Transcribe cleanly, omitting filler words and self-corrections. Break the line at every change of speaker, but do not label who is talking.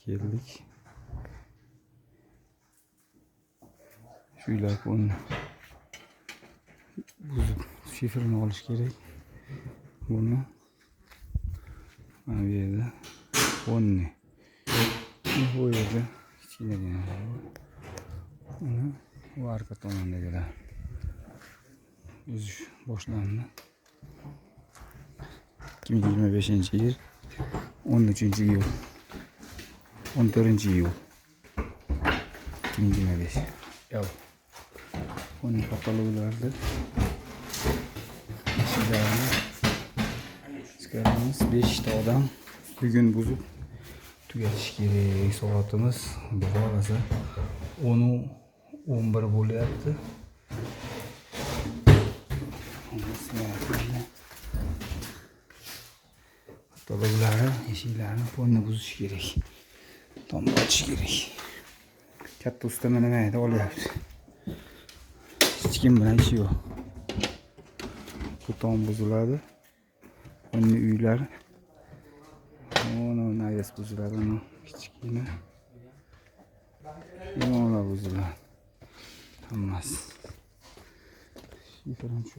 Keldik. Shu uylar polni buzib shifrini olish kerak. Buni mana bu yerda polni, bu yerda kichkinagina, uni u arka tomondagilar buzish boshlandi. 2025-yil 13-iyul, 14-iyul 2025. Yo'q. Uni patologlarni eshiklarini chiqaramiz. 5 ta odam bugun buzib tugatish kerak. Soatimiz, xudo xohlasa, 10:11 bo'lyapti. Bismillahirrohmanirrohim. Patologlari, eshiklarini polni buzish kerak. Tomni ochish kerak. Katta usta mana mayda olyapti. Hech kim bilan ishi yo'q. Bu tom buziladi. Uni uylar. Uni навес buziladi, uni kichkina. Limonlar buziladi. Hammasi. Shiferim shu.